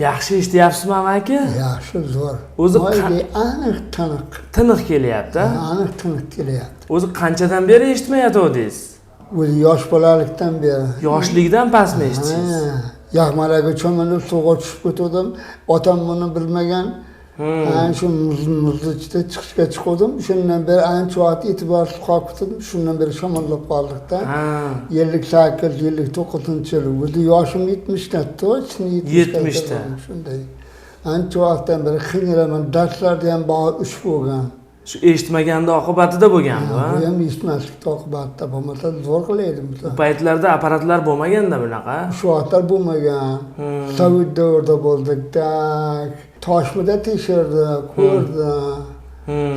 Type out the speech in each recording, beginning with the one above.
Yaxshi eshityapsizmi, amaki? Yaxshi, zo'r. O'zi Moydek aniq, tiniq. Tiniq kelyapti, a? Aniq, tiniq kelyapti. O'zi qanchadan beri eshitmayotgandingiz? O'zi yosh bolalikdan beri. Yoshlikdan pastmi eshitishingiz? Ha, yaxmalaga cho'milib suvga tushib ketgandim. Otam buni bilmagan. Ana shu muzni ichida chiqishga chiquvdim. Shundan beri ancha vaqt e'tiborsiz qolib ketdim. Shundan beri shamollab qoldikda. 58, 59-yil. O'zi yoshim 70 da, точно 70. 70 da. Shunday. Ancha vaqtdan beri qiynalaman. Darslarda ham bor uch bo'lgan. Shu eshitmaganda oqibatida bo'lgan bu, Bu a? ham eshitmaslik oqibatida, bo'lmasa zo'r qilaydim. Bu paytlarda apparatlar bo'lmaganda bunaqa. Shu vaqtlar bo'lmagan. Sovet davrida bo'ldik. Так. Toshmida tekshirdi, ko'rdi.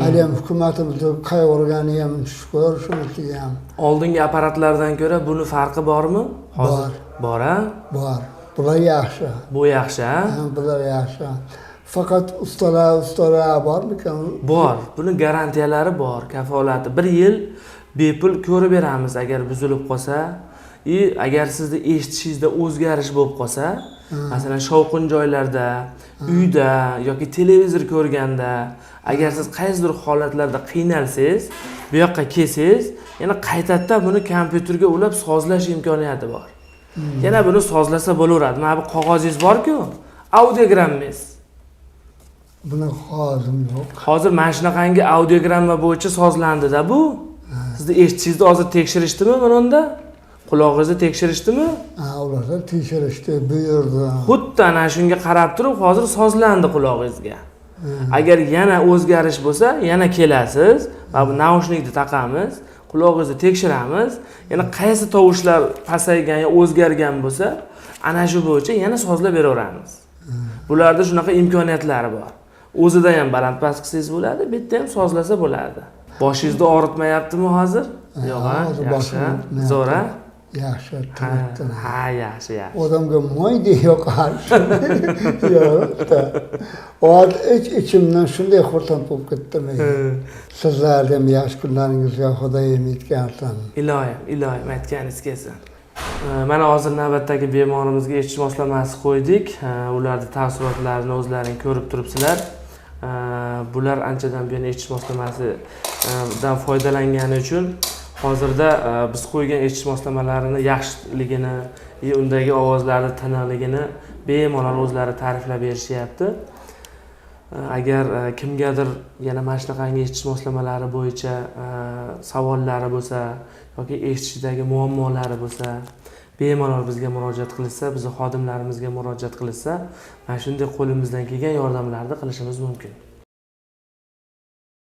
Hali ham hukumatimizni qayg'urgani ham shukur, shunisi ham. Oldingi apparatlardan ko'ra buni farqi bormi? Hozir bor, a? Bor. Bular yaxshi. Bu yaxshi, a? Ha, bular yaxshi. Faqat ustalar bormikan? Bor. Buni garantiyalari bor, kafolati. Bir yil bepul ko'rib beramiz agar buzilib qolsa. И agar sizni eshitishingizda o'zgarish bo'lib qolsa, masalan, shovqin joylarda, uyda yoki televizor ko'rganda, agar siz qaysidir holatlarda qiynalsangiz, bu yoqqa kelsangiz, yana qaytadan buni kompyuterga ulab sozlash imkoniyati bor. Yana buni sozlasa bo'laveradi. Mana bu qog'ozingiz bor-ku, audiogrammangiz. Bunaqa qog'ozim yo'q. Hozir mana shunaqangi audiogramma bo'yicha sozlandida bu. Sizni eshitishingizni hozir tekshirishdimi mana unda? Qulog'ingizni tekshirishdimi? Ha, ularda tekshirishdi, buyurdi. Xuddi ana shunga qarab turib hozir sozlandi qulog'ingizga. Agar yana o'zgarish bo'lsa, yana kelasiz, mana bu naushnikni taqamiz, qulog'ingizni tekshiramiz, yana qaysi tovushlar pasaygan yo o'zgargan bo'lsa, ana shu bo'yicha yana sozlab beraveramiz. Bularda shunaqa imkoniyatlari bor. O'zida ham baland past qilsangiz bo'ladi, bu yerda ham sozlasa bo'ladi. Boshingizni og'ritmayaptimi hozir? Yo'q, ha? Hozir Yaxshi, boshim ha? og'ritmayapti. Zo'r, ha? Yaxshi, Ha, tiniq, tiniq. ha, yaxshi, yaxshi. Odamga moydek yoqar. Yo'q. Hozir ich ichimdan shunday xursand bo'lib ketdim. Sizlarni ham yaxshi kunlaringizga Xudoyim yetkazsin. Iloyim, iloyim, aytganingiz kelsin. Mana hozir navbatdagi bemorimizga eshitish moslamasi qo'ydik. Ularni taassurotlarini o'zlaring ko'rib turibsizlar. Bular anchadan buyon eshitish moslamasidan foydalangani uchun hozirda biz qo'ygan eshitish moslamalarini yaxshiligini и undagi ovozlarni tiniqligini bemalol o'zlari ta'riflab berishyapti. Agar kimgadir yana mana shunaqangi eshitish moslamalari bo'yicha savollari bo'lsa yoki eshitishidagi muammolari bo'lsa, bemalol bizga murojaat qilishsa, bizni xodimlarimizga murojaat qilishsa, mana shunday qo'limizdan kelgan yordamlarni qilishimiz mumkin.